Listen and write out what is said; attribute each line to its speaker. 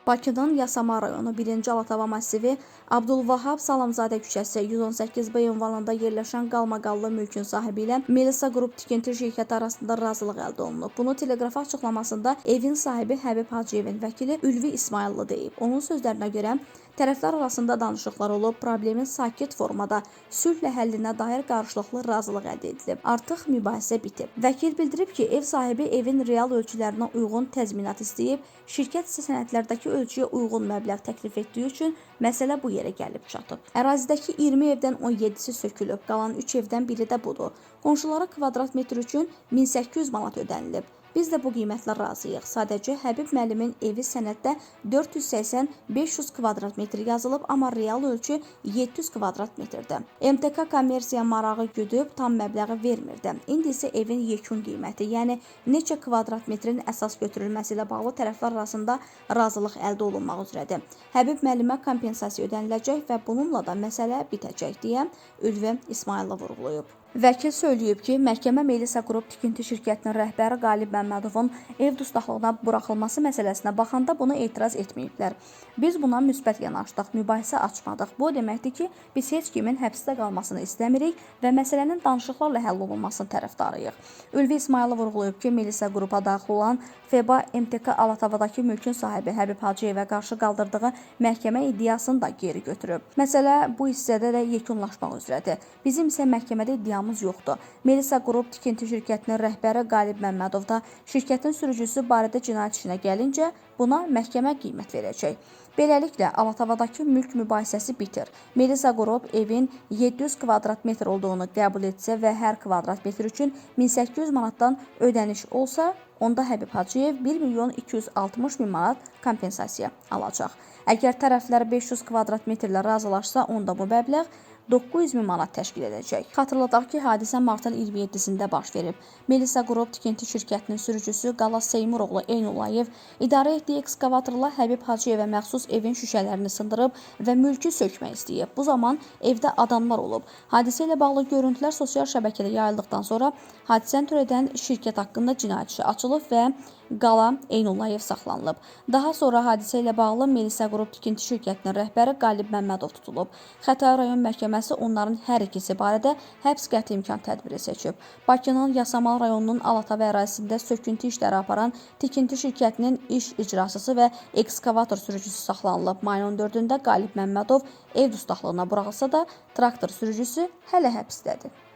Speaker 1: Bakının Yasamal rayonu 1-ci Alatava massivi Abdulvahab Salamzadə küçəsi 118B ünvanında yerləşən qalmaqallı mülkün sahibi ilə Melisa Qrup tikinti şirkəti arasında razılıq əldə olunub. Bunu Teleqrafa açıqlamasında evin sahibi Həbib Hacıyevin vəkili Ülvi İsmayıllı deyib. Onun sözlərinə görə tərəflər arasında danışıqlar olub, problemin sakit formada sülhlə həllinə dair qarşılıqlı razılıq əldə edilib. Artıq mübahisə bitib. Vəkil bildirib ki, ev sahibi evin real ölçülərinə uyğun təzminat istəyib, şirkət isə sənədlərdəki ölçüyə uyğun məbləğ təklif etdiyi üçün məsələ bu yerə gəlib çatıb. Ərazidəki 20 evdən 17-si sökülüb, qalan 3 evdən biri də budur. Qonşulara kvadrat metr üçün 1800 manat ödənilib. Biz də bu qiymətlə razıyıq. Sadəcə Həbib müəllimin evi sənəddə 480-500 kvadrat metr yazılıb, amma real ölçü 700 kvadrat metrdir. MTK kommersiya marağı güdüb tam məbləği vermirdi. İndi isə evin yekun qiyməti, yəni neçə kvadrat metrin əsas götürülməsi ilə bağlı tərəflər arasında razılıq əldə olunmaq üzrədir. Həbib müəllimə kompensasiya ödəniləcək və bununla da məsələ bitəcək deyə Ülvi İsmayıllı vurğulayıb. Vəkil söyləyib ki, məhkəmə Melisa Qrup tikinti şirkətinin rəhbəri Qalib Məmmədovun ev dustaqlığına buraxılması məsələsinə baxanda buna etiraz etməyiblər. Biz buna müsbət yanaşdıq, mübahisə açmadıq. Bu o deməkdir ki, biz heç kimin həbsdə qalmasını istəmirik və məsələnin danışıqlarla həll olunmasının tərəfdarıyıq. Ülvi İsmayıllı vurğulayıb ki, Melisa Qrupa daxil olan FEBA MTK Alatavadakı mülkün sahibi Həbib Hacıyevə qarşı qaldırdığı məhkəmə iddiasını da geri götürüb. Məsələ bu hissədə də yekunlaşmaq üzrədir. Bizim isə məhkəmədə iddiamız yoxdur. Melisa Qrup tikinti şirkətinin rəhbəri Qalib Məmmədov da şirkətin sürücüsü barədə cinayət işinə gəlincə buna məhkəmə qiymət verəcək. Beləliklə Alatavadakı mülk mübahisəsi bitir. Melisa Qrup evin 700 kvadrat metr olduğunu qəbul etsə və hər kvadrat metr üçün 1800 manatdan ödəniş olsa, onda Həbib Hacıyev 1 milyon 260 min manat kompensasiya alacaq. Əgər tərəflər 500 kvadrat metrlə razılaşsa, onda bu məbləğ 900 min manat təşkil edəcək. Xatırladaq ki, hadisə martın 27-sində baş verib. Melisa Qrup tikinti şirkətinin sürücüsü Qala Seymuroğlu Eynullayev idarə etdiyi ekskavatorla Həbib Hacıyevə məxsus evin şüşələrini sındırıb və mülkü sökmək istəyib. Bu zaman evdə adamlar olub. Hadisə ilə bağlı görüntülər sosial şəbəkədə yayıldıqdan sonra hadisəni törədən şirkət haqqında cinayət işi açılıb və Qala Eynullayev saxlanılıb. Daha sonra hadisə ilə bağlı Melisa Qrup tikinti şirkətinin rəhbəri Qalib Məmmədov tutulub. Xətai rayon məhkəməsi onların hər ikisi barədə həbs qəti imkan tədbiri seçib. Bakının Yasamal rayonunun Alatava ərazisində söküntü işləri aparan tikinti şirkətinin iş icraçısı və ekskavator sürücüsü saxlanılıb. Mayın 14-də Qalib Məmmədov ev dustaqlığına buraxılsa da, traktor sürücüsü hələ həbsdədir.